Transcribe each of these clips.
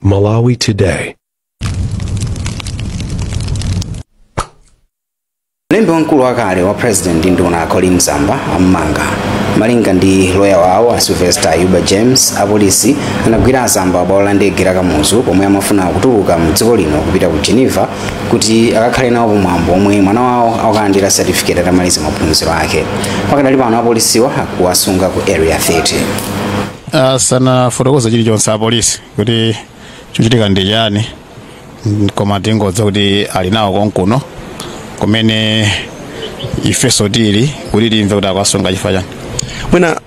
Malawi Today. Mlembi wamkulu wakale wa President ndi nduna Colleen Zamba am'manga. Malinga ndi loya wawo a Sylvester Ayuba James, apolisi anagwira Zamba bwalo la ndege la Kamuzu pomwe amafuna kutuluka mdziko lino kupita ku Geneva kuti akakhale nawo pamwambo omwe mwana wawo akalandira certificate atamaliza maphunziro ake. Pakadali pano apolisiwa akuwasunga ku Area 30. Sanafotokoza chilichonse apolisi kuti chochitika ndi chani, koma tingodza kuti ali nawo konkuno kumene ifeso tili kuti timve kuti akuwasunga chifukwa chani. Mwina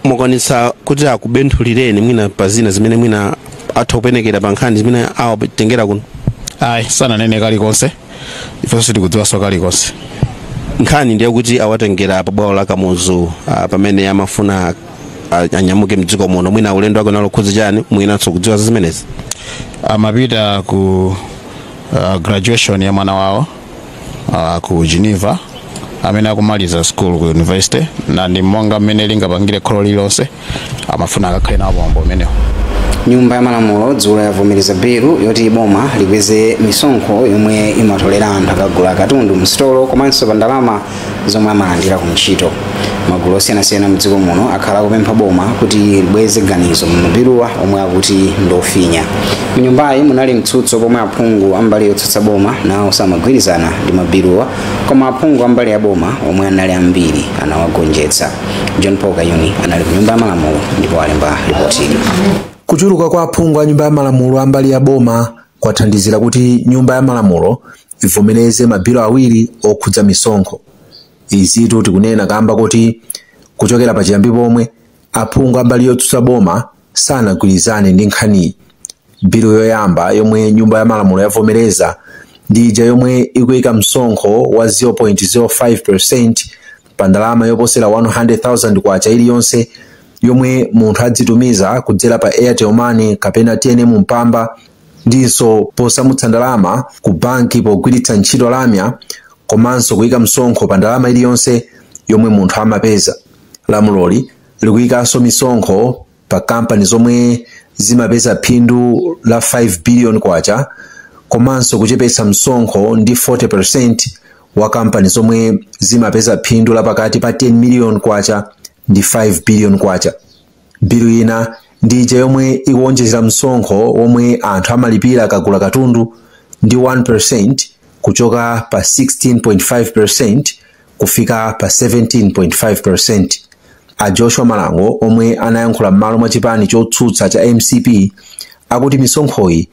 mukwanitsa kuti akubenthulireni mwina pa zina zimene mwina atha kupenekera pa nkhani zimene awatengera kuno? Ayi, sananene kalikonse, ifenso sitikudziwanso kalikonse. Nkhani ndiye kuti awatengera pa bwalo la Kamuzu pamene amafuna anyamuke mdziko muno, mwina ulendo wake unalokhudza chani, mwinanso kudziwa za zimenezi? Amapita ku graduation ya mwana wawo ku Geneva amene akumaliza school ku university, na ndi monga mmene lingapangire kholo lililonse amafuna akakhale nawo pamwambo umenewo. Nyumba ya Malamulo dzulo yavomereza bilu yoti boma likweze misonkho yomwe imatolera anthu akagula katundu msitolo komanso pa ndalama zomwe amalandira ku ntchito. Magulu osiyanasiyana mdziko muno akhala akupempha boma kuti libweze ganizo m'mabiluwa omwe akuti ndofinya. Mnyumbayi munali mtsutso pomwe aphungu ambali yotsutsa boma nawo samagwirizana ndi mabiluwa, koma aphungu ambali ya boma omwe anali ambiri anawagonjetsa. John Paul Kayuni anali ku Nyumba ya Malamulo ndipo alemba ripoti ili. Kuchuluka kwa aphungu a Nyumba ya Malamulo ambali ya boma kwathandizira kuti Nyumba ya Malamulo ivomereze mabilo awiri okhudza misonkho. Izitu tikunena kamba kuti kuchokera pachiyambi pomwe aphungu ambali yotsutsa boma sanagwirizane ndi nkhaniyi. Bilu yoyamba yomwe Nyumba ya Malamulo yavomereza ndi ija yomwe ikuyika msonkho wa 0.05% pa ndalama yoposera 100,000 kwacha iliyonse yomwe munthu adzitumiza kudzera pa Airtel Money kapena TNM Mpamba, ndinso posamutsa ndalama ku banki pogwiritsa ntchito lamya, komanso kuyika msonkho pa ndalama iliyonse yomwe munthu amapeza. Lamuloli likuyikanso misonkho pa kampani zomwe zimapeza phindu la 5 billion kwacha, komanso kuchepetsa msonkho ndi 40% wa kampani zomwe zimapeza phindu la pakati pa 10 million kwacha ndi 5 billion kwacha. Bilu ina ndi ija yomwe ikuwonjezera msonkho womwe anthu amalipira akagula katundu ndi 1% kuchoka pa 16.5% kufika pa 17.5%. A Joshua Malango omwe anayankhula m'malo mwa chipani chotsutsa cha MCP akuti misonkhoyi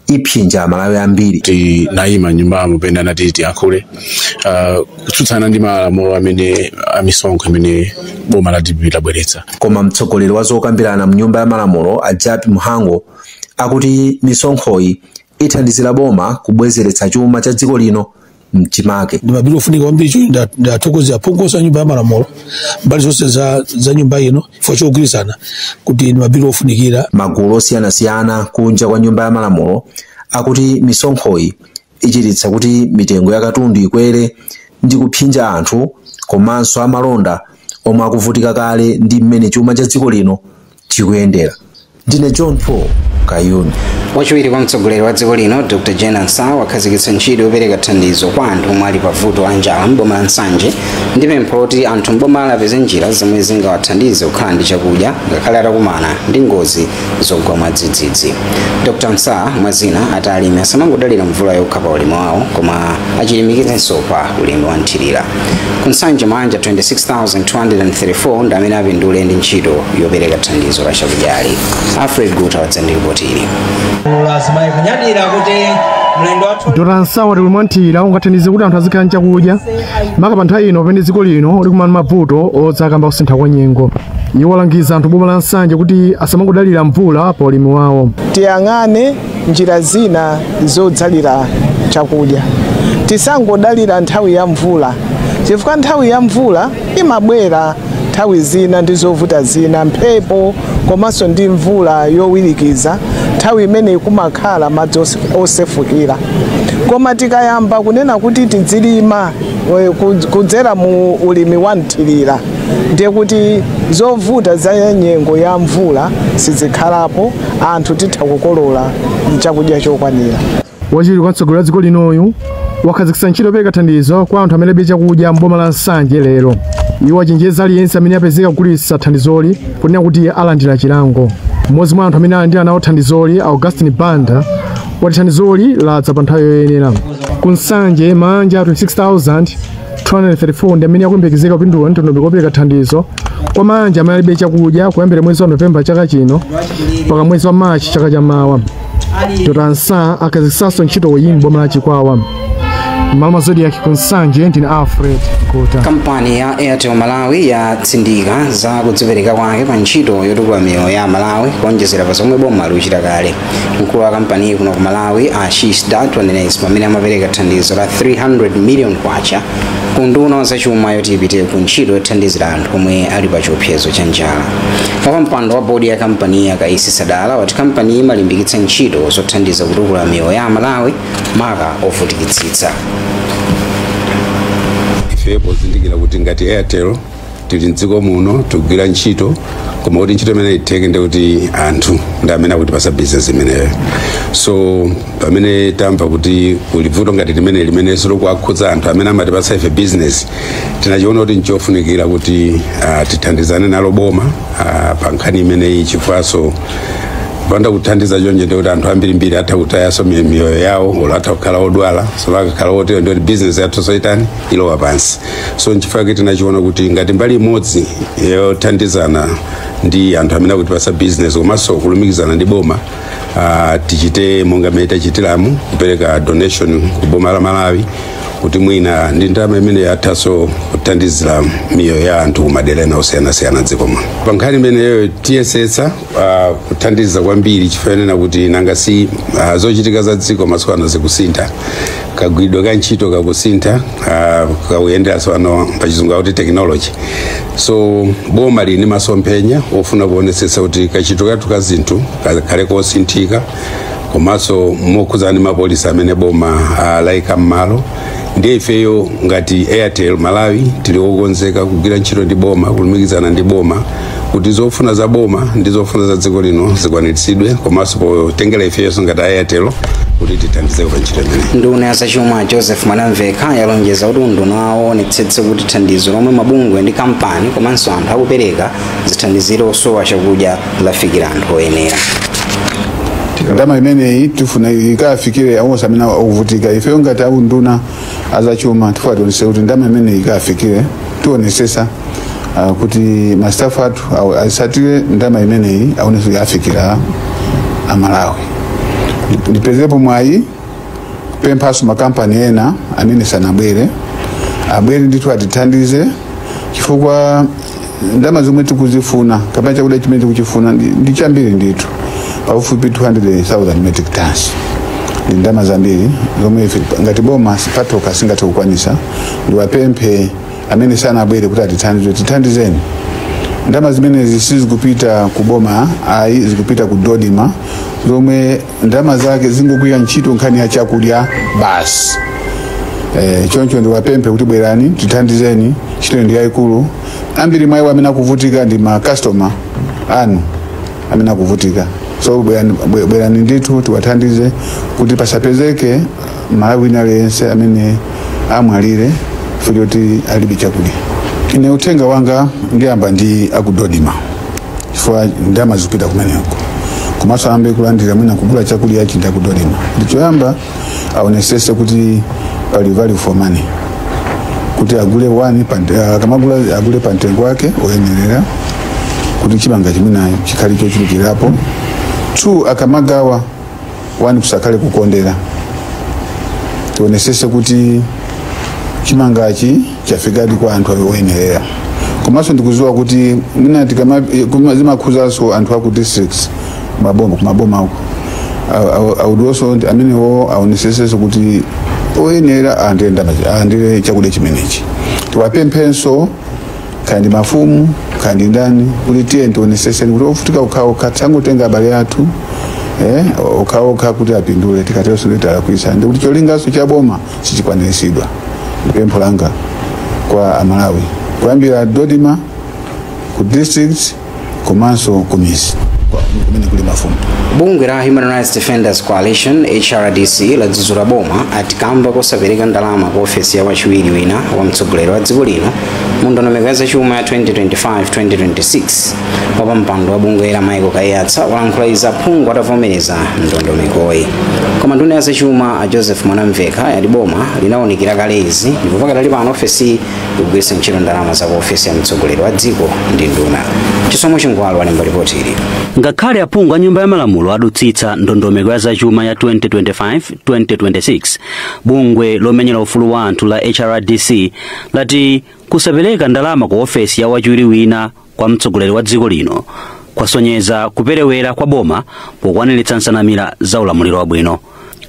ipsinja Amalawi ambiri. Tinayima nyumbamo pene anati tiyankhule kutsutsana ndi malamulo amene amisonkho imene boma la DPP labweretsa. Koma mtsogoleri wa zokambirana mnyumba ya Malamulo a Jappie Mhango akuti misonkhoyi ithandizira boma kubwezeretsa chuma cha dziko lino mchimake. Ndi mabili ofunika kwambiri. Cho ndathokoza aphungu a Nyumba ya Malamulo mbali zonse za nyumba ino chifukwa chogwirizana kuti ndi mabili ofunikira. Magulu osiyanasiyana kunja kwa Nyumba ya Malamulo akuti misonkhoyi ichititsa kuti mitengo ya katundu ikwere ndi kupsinja anthu komanso amalonda omwe akuvutika kale ndi mmene chuma cha dziko lino chikuyendera. Ndine John Paul Kayuni. Wachiwiri kwa mtsogoleri wa dziko lino Dr Jane Ansah wakhazikitsa ntchito yopereka thandizo kwa anthu omwe ali pa vuto la njala m'boma la Nsanje ndi pempho loti anthu m'bomalo apeze njira zomwe zingawathandize kukhala ndi chakudya ngakhale atakumana ndi ngozi zogwa mwadzidzidzi. Dr Ansah mwazina ati alimi asamangodalira mvula yokha pa ulimi wawo, koma achilimikizenso pa ulimi wa nthirira. Ku Nsanje mabanja 26,234 ndi amene apindule ndi ntchito yopereka thandizo la chakudyali. Alfred Guta wadza ndi ripoti ili. Azimayi kunyadira kuti mlendo wathu. Dr Ansah wati ulimi wanthirira ungathandize kuti anthu azikhala ndi chakudya, maka pa nthawi ino pamene dziko lino likumana mavuto odzakamba kusintha kwa nyengo. Iwo alangiza anthu boma la Nsanje kuti asamangodalira mvula pa ulimi wawo. Tiyang'ane njira zina zodzalira chakudya, tisangodalira nthawi ya mvula, chifukwa nthawi ya mvula imabwera nthawi zina ndi zovuta zina, mphepo komanso ndi mvula yowirikiza. Nthawi imeneyi kumakhala madzi osefukira. Koma tikayamba kunena kuti tidzilima kudzera mu ulimi wa mthirira Ndiye kuti zovuta za nyengo ya mvula sizikhalapo, anthu titha kukolola chakudya chokwanira. Wachiwiri kwa mtsogoleri wa dziko linoyu wakhazikitsa ntchito yopereka thandizo kwa anthu amene alibe chakudya m'boma la Nsanje lero. Iwo achenjeza aliyense amene apezeka kugulitsa thandizoli kunena kuti alandira chilango. Mmodzi mwa anthu amene alandira nawo thandizoli, Augustine Banda, wati thandizoli ladza pa nthawi yoyenera. Ku Nsanje, mabanja 26,234 ndi amene akuyembekezeka kupindula ndondomeko yopereka thandizo kwa mabanja amene alibe chakudya kuyambira mwezi wa Novemba chaka chino mpaka mwezi wa Machi chaka chamawa. Dr. Ansah akhazikitsanso ntchito iyi m'boma la Chikwawa. M'malo mwa Zodiak ku Nsanje, ndine Alfred Kota. Kampani ya Airtel Malawi yatsindika za kudzipereka kwake pa ntchito yotukula miyoyo ya Malawi kuonjezera pa zomwe boma likuchita kale. Mkulu wa kampaniyi kuno ku Malawi, Ashish Dutt, wanena izi pamene amapereka thandizo la 300 million kwacha ku nduna zachuma yoti ipite ku ntchito yothandizira anthu omwe ali pa chiopsezo cha njala. Wapampando wa bodi ya kampaniyi, Akaisi Sadala, wati kampaniyi imalimbikitsa ntchito zothandiza kutukula miyoyo ya Malawi, maka ovutikitsitsa. Ife pozindikira kuti ngati Airtel tili mdziko muno, tikugwira ntchito, koma kuti ntchito imene itheke ndi kuti anthu ndi amene akutipasa business imeneyo. So pamene tamva kuti kuli vuto ngati limene limenenso likuwakhudza anthu amene amatipasa ife business, tinachiona kuti nchofunikira kuti tithandizane nalo boma pa nkhani imeneyi, chifukwaso kupanda kuthandiza chonje ndikuti anthu ambirimbiri atha kutayaso miyoyo yawo olo atha kukhala odwala. So akakhala otero, ndikuti business yathu soitani ilowa pansi. So nchifukwa tinachiona kuti ngati mbali imodzi yothandizana ndi anthu amene akutipasa business komanso kulumikizana ndi boma, tichite monga mmene tachitiramu, kupereka donation ku boma la Malawi kuti mwina ndi ndalama imene yathanso kuthandizira miyoyo ya anthu kumadera ena osiyanasiyana dziko muno. Pa nkhani imeneyo tiyesetsa kuthandiza kwambiri, chifukwa kuti nanga si zochitika za dziko masiku ano zikusintha, kagwiridwe ka ntchito kakusintha, kakuyendera ano pachizungu akuti technology. So boma lili ndi masomphenya ofuna kuonetsetsa kuti kachitidwe kathu ka zinthu kakhale kosinthika, komanso mokhudzana ndi ma policy amene boma layika m'malo. Ndiye ifeyo ngati Airtel Malawi tili wokonzeka kugwira ntchito ndi boma, kulumikizana ndi boma, kuti zofuna za boma ndi zofuna za dziko lino zikwaniritsidwe, komanso potengera ifeyonso ngati Airtel kuti tithandizeko pa ntchito imeneyi. Nduna ya zachuma Joseph Mwanamvekha yalonjeza kuti unduna wawo onetsetse kuti thandizo lomwe mabungwe ndi kampani komanso anthu akupereka zithandizire osowa chakudya lafikira anthu oyenera. Ndalama imeneyi tifuna ikafikire onse amene akuvutika. Ifeyo ngati aunduna azachuma tifuna tionese kuti ndalama imeneyi ikafikire, tionesesa kuti ma staff athu asatire ndalama imeneyi, aonese kuti afikira Amalawi. Ndipezepo mwayi kupemphaso makampani ena amene sanabwere, abwere ndithu atithandize, chifukwa ndalama zomwe tikuzifuna kapena chakudya chimene tikuchifuna ndi chambiri ndithu, pafupi 200,000 metric tons. Ndi ndalama zambiri zomwe ife ngati boma patokha singathe kukwanisa. Ndiwapemphe amene sanabwere kuti atithandize, tithandizeni. Ndalama zimenezi sizikupita ku boma ayi, zikupita ku DoDMA, zomwe ndalama zake zingogwira ntchito nkhani ya chakudya basi. Choncho ndiwapemphe kuti bwerani tithandizeni, ntchito ndi yayikulu. Ambiri mwa iwo amene akuvutika ndi ma customer anu amene akuvutika, so bwerani, bwerani ndithu tiwathandize kuti pasapezeke Malawi wina aliyense amene amwalire chifukwa choti alibe chakudya. Ine uthenga wanga ndiyamba ndi aku DoDMA, chifukwa ndalama zikupita kumeneko, komanso ambe kulandira mwina kugula chakudya ichi ndi aku DoDMA. Ndichoyamba aonesese kuti pali value for money, kuti agule wani akamagula agule pa mtengo wake oyenerera, kuti chimanga chimwina chikhale chochulukirapo. Two, akamagawa, one, kusakhale kukondera. Tionesese kuti chimangachi chafikadi kwa anthu oyenerera. Komanso ndikuziwa kuti mwina zimakhuzanso anthu aku districts, maboma, kumaboma uko. I would also want amenewo aonesesenso kuti oyenera alandire ndalama, alandire chakudya chimenechi. Tiwapemphenso kandi mafumu kandi ndani kuti tiye tioneseseni kuti ofutika okhaokha, tisangotenga abale athu okhaokha kuti apindule. Tikateronso nditalakwisa, ndikuti cholingaso cha boma sichikwaniritsidwa. Ndipempho langa kwa Amalawi kuyambira DoDMA. ku district komanso ku mizi kumene kuli mafumu. Bungwe la Human Rights Defenders Coalition, HRDC, ladzudzula boma ati kamba kosapereka ndalama ku ofesi ya wachiwiri wina wa mtsogoleri wa dziko lino mu ndondomeko ya zachuma ya 2025-2026. Wapampando wa bungwe la, Michael Kaiyatsa, walankhula izi aphungu atavomereza ndondomekoyi. Koma nduna ya zachuma a Joseph Mwanamvekha yati boma linawunikira kale izi ndipo pakadali pano ofesi ikugwiritsa ntchito ndalama za ku ofesi ya mtsogoleri wa dziko ndi nduna. Chisomo Chingwalo walemba ripoti ili. Ngakhale aphungu a Nyumba ya Malamulo adutsitsa ndondomeko ya zachuma ya 2025-2026, bungwe lomenyera ufulu wa anthu la HRDC lati kusapereka ndalama ku ofesi ya wachiwiri wina kwa mtsogoleri wa dziko lino kwasonyeza kuperewera kwa boma pokwaniritsa nsanamira za ulamuliro wabwino.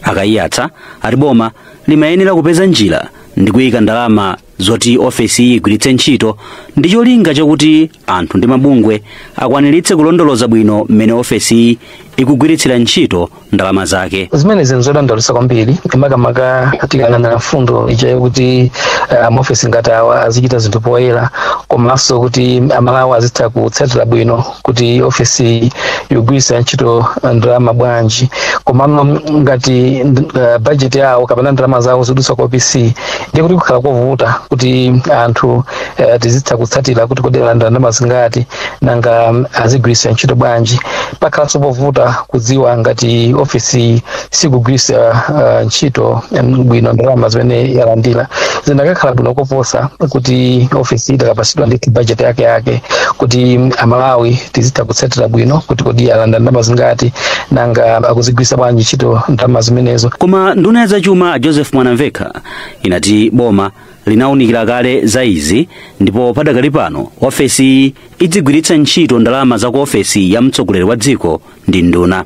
A Kaiyatsa ati boma limayenera kupeza njira ndi kuyika ndalama zoti ofesi iyi igwiritse ntchito ndi cholinga chakuti anthu ndi mabungwe akwaniritse kulondoloza bwino mmene ofesi iyi ikugwiritsira ntchito ndalama zake. Zimene nzodandaulitsa kwambiri, makamaka tikayang'ana mfundo ija yokuti maofesi ngati awa azichita zinthu poyera, komanso kuti Amalawi azitha kutsatira bwino kuti ofesi ikugwiritsa ntchito ndalama bwanji. Komano ngati budget yawo kapena ndalama zawo zidutsa ku OPC, ndiye kuti kukhala kovuta kuti anthu tizitha kutsatira kuti kodi alandira ndalama zingati, nanga azigwiritsa ntchito bwanji. Pakhalanso povuta kudziwa ngati ofisi sikugwiritsa ntchito bwino ndalama zimene yalandira. Zinakakhala bwino koposa kuti ofisi itakapatsidwa ndi budget yake yake, kuti Amalawi tizitha kutsatira bwino kuti kodi alandira ndalama zingati, nanga akuzigwiritsa bwanji ntchito ndalama zimenezo. Koma nduna ya zachuma Joseph Mwanamvekha inati boma linawunikira kale za izi ndipo padakali pano ofesi idzigwiritsa ntchito ndalama za ku ofesi ya mtsogoleri wa dziko ndi nduna.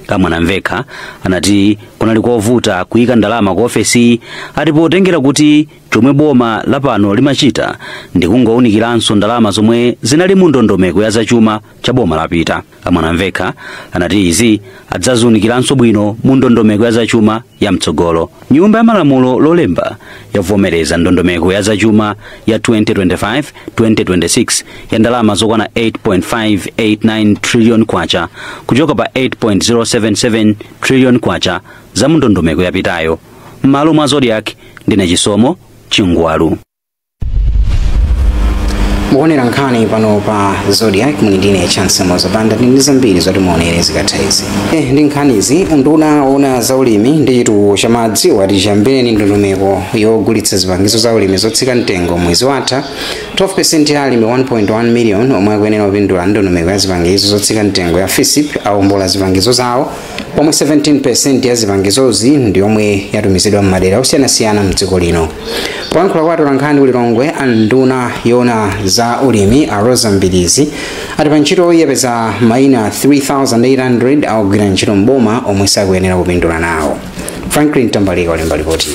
A Mwanamvekha anati kunali kovuta kuyika ndalama ku ofesi ati potengera kuti chomwe boma lapano limachita ndi kungowunikiranso ndalama zomwe zinali mu ndondomeko ya zachuma cha boma lapita. A Mwanamvekha anati izi adzaziwunikiranso bwino mu ndondomeko ya zachuma ya mtsogolo. Nyumba ya Malamulo Lolemba yavomereza ndondomeko ya zachuma ya 2025-2026 ya ndalama zokwana 8.589 trillion kwacha, kuchoka pa 8.077 trillion kwacha za mu ndondomeko yapitayo. M'malo mwa Zodiak, ndine Chisomo Chingwalu. Mukuonera nkhani pano pa Zodiak, muli ndine Chance Mozapanda. Ndi zambiri zoti muonere zikatha izi ndi nkhanizi. Nduna ona za ulimi ndi chitukuko cha madzi wati chiyambireni ndondomeko yogulitsa zipangizo za ulimi zotsika mtengo mwezi watha, 12% ya alimi 1.1 million omwe akuyenera kupindula ndondomeko ya zipangizo zotsika mtengo ya FISP awombola zipangizo zawo, pomwe 17% ya zipangizozi ndi yomwe yatumizidwa m'madera osiyanasiyana mdziko lino. Poyankhula kwa atolankhani ku Lilongwe, anduna yona za ulimi a Rosa Mbilizi ati pa ntchito yapeza mayina 3800 akugwira ntchito mboma omwe sakuyenera kupindula nawo. Franklin Tambalika walemba ripoti.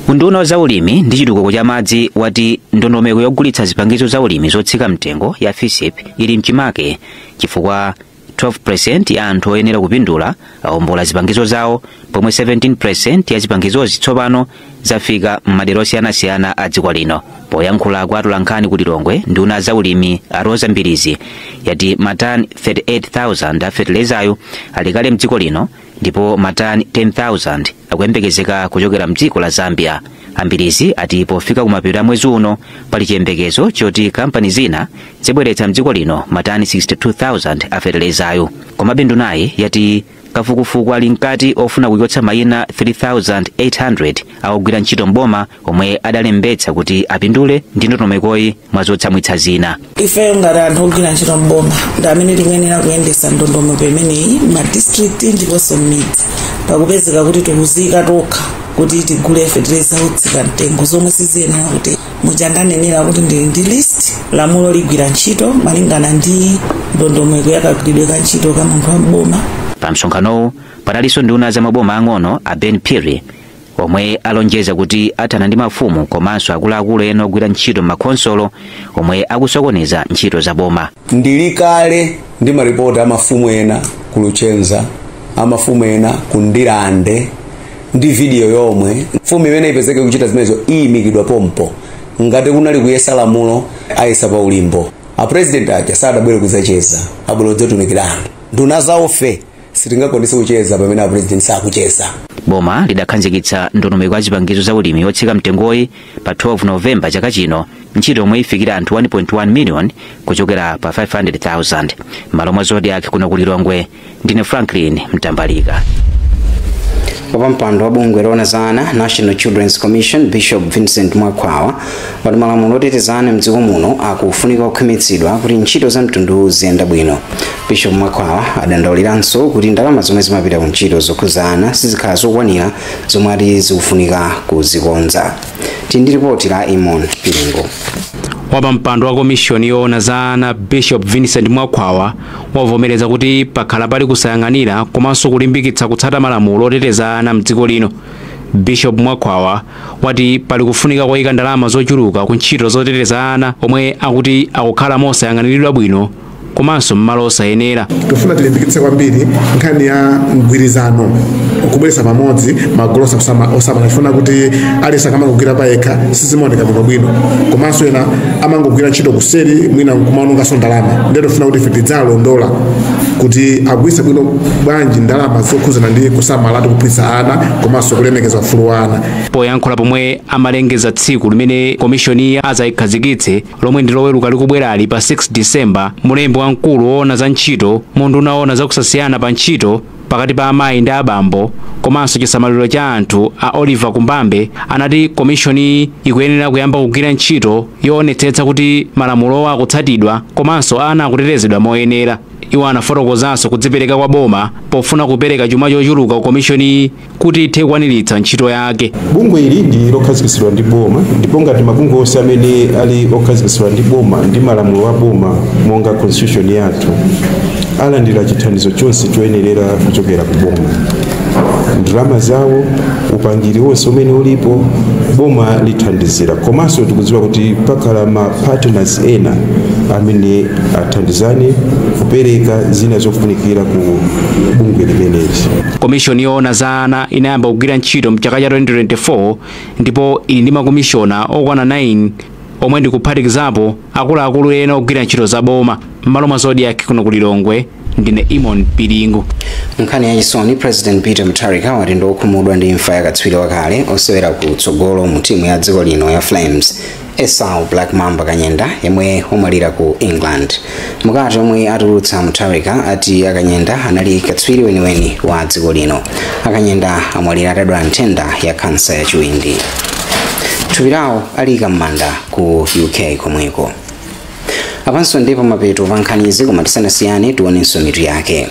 Unduna wa zaulimi ndi chitukuko cha madzi wati ndondomeko yogulitsa zipangizo za ulimi zotsika mtengo ya FISP ili mchimake, chifukwa 12% ya anthu oyenera kupindula awombola zipangizo zawo, pomwe 17% ya zipangizozi tsopano zafika m'madera osiyanasiyana a dziko lino. Poyankhula kwa atolankhani ku Lilongwe, nduna za ulimi a Rosa Mbilizi yati matani 38,000 a fetelezayo ali kale mdziko lino ndipo matani 10,000 akuyembekezeka kuchokera mdziko la Zambia. A Mbilizi ati pofika kumapeto a mwezi uno pali chiyembekezo choti kampani zina zibweretsa mdziko lino matani 62,000 a fetelezayo. Komabe ndunayi yati kafukufuku ali mkati ofuna kuchotsa mayina 3800 akugwira ntchito mboma omwe adalembetsa kuti apindule ndi ndondomekoyi mwa zotsamwitsa zina. Ifeyo ngati anthu ogwira ntchito mboma ndi amene tikuyenera kuyendetsa ndondomeko imeneyi m'madistrict ndiponso m'midzi. Pakupezeka kuti tikuzika tokha kuti tigule fetereza otsika mtengo, zomwe siziyenera kuti muchandanenera kuti ndili ndi list. Lamulo ligwira ntchito malingana ndi ndondomeko yakagwiridwe ka ntchito ka munthu wa mboma. Pa msonkhanowu panalinso nduna za maboma ang'ono a Ben Phiri, omwe alonjeza kuti athana ndi mafumu komanso akuluakulu ena ogwira ntchito m'makhonsolo omwe akusokoneza ntchito za boma. Ndili kale ndi maripoti amafumu ena ku Luchenza, amafumu ena ku Ndirande, ndi video yomwe mfumu imene ipezeke kuchita zimenezo iyimikidwa pompo. Ngati kunali kuyesa lamulo, ayesa pa ulimbo. Apresident aja sadabwere kudzacheza, abwere kudzatumikira anthu. Nduna zawofe sitingakwanise kucheza pamene apresident sakucheza. Boma lidakhazikitsa ndondomeko ya zipangizo za ulimi yotsika mtengoyi pa 12 Novemba chaka chino, ntchito yomwe ifikira anthu 1.1 million kuchokera pa 500,000. M'malo mwa Zodiak kuno ku Lilongwe, ndine Franklin Mtambalika. Wapampando wa bungwe loona za ana, National Children's Commission, Bishop Vincent Mwakhwawa, wati malamulo oteteza ana mdziko muno akufunika kukhwimitsidwa kuti ntchito za mtunduwu ziyenda bwino. Bishop Mwakhwawa adandauliranso kuti ndalama zomwe zimapita ku ntchito zokhuza ana sizikhala zokwanira, zomwe ati zikufunika kuzikonza. Tili ndi ripoti la Imon Pilingo. Wapampando wa komishoni yoona za ana, Bishop Vincent Mwakhwawa, wavomereza kuti pakhala pali kusayang'anira komanso kulimbikitsa kutsata malamulo oteteza ana mdziko lino. Bishop Mwakhwawa wati pali kufunika koyika ndalama zochuluka ku ntchito zoteteza ana omwe akuti akukhala mosayang'aniridwa bwino komanso m'malo osayenera. Tofuna tilimbikitse kwambiri nkhani ya mgwirizano, kubweretsa pamodzi magulu osamala. Tifuna kuti aliyense akamangogwira payekha sizimaoneka bwinobwino, komanso ena amangogwira ntchito kuseri, mwina nkumaononganso ndalama. Ndiye tofuna kuti ife tidzalondola kuti agwiritse bwino bwanji ndalama zokhuzana ndi kusamala ndi kuphunzitsa ana komanso kulemekeza ufulu wa ana. Poyankhula pomwe amalengeza tsiku limene komishoni azayikhazikitse, lomwe ndi Loweruka likubwerali pa 6 Disemba, mulembi wamkulu woona za ntchito mu unduna woona zakusasiyana pa ntchito pakati pa amayi ndi abambo komanso chisamaliro cha anthu, a Oliver Kumbambe, anati komishoni ikuyenera kuyamba kugwira ntchito yoonetsetsa kuti malamulowa akutsatidwa komanso ana akutetezedwa moyenera. Iwo anafotokozanso kudzipereka kwa boma pofuna kupereka chuma chochuluka ku komishoni kuti ithe kukwaniritsa ntchito yake. Bungwe ili ndi lokhazikitsidwa ndi boma, ndipo ngati mabungwe onse amene ali okhazikitsidwa ndi boma ndi malamulo a boma monga constitution yathu, alandira chithandizo chonse choyenerera kuchokera ku boma. Ndalama zawo, upangiri wonse umene ulipo, boma lithandizira. Komanso tikudziwa kuti pakhala ma partners ena amene athandizane kupereka zina zofunikira ku bungwe limeneli. Komishoni yoona za ana inayamba kugwira ntchito mchaka cha 2024 ndipo ili ndi makomishona okwana 9 omwe ndi kuphatikizapo akuluakulu ena ogwira ntchito za boma. M'malo mwa Zodiak kuno ku Lilongwe, ndine Imon Pilingo. Nkhani yachisoni, President Peter Mutharika wati ndi okhumudwa ndi imfa ya katswiri wakale osewera kutsogolo mu timu ya dziko lino ya Flames, Esau Black Mamba Kanyenda, yemwe wamwalira ku England. Mukati omwe atulutsa, Mutharika ati akanyenda anali katswiri weniweni wa dziko lino. Akanyenda amwalira atadwala nthenda ya khansa ya chiwindi. Thupi lawo aliyika m'manda ku UK komweko. Apanso ndipo mapeto pa nkhanizi, koma tisanasiyane tionenso mitu yake.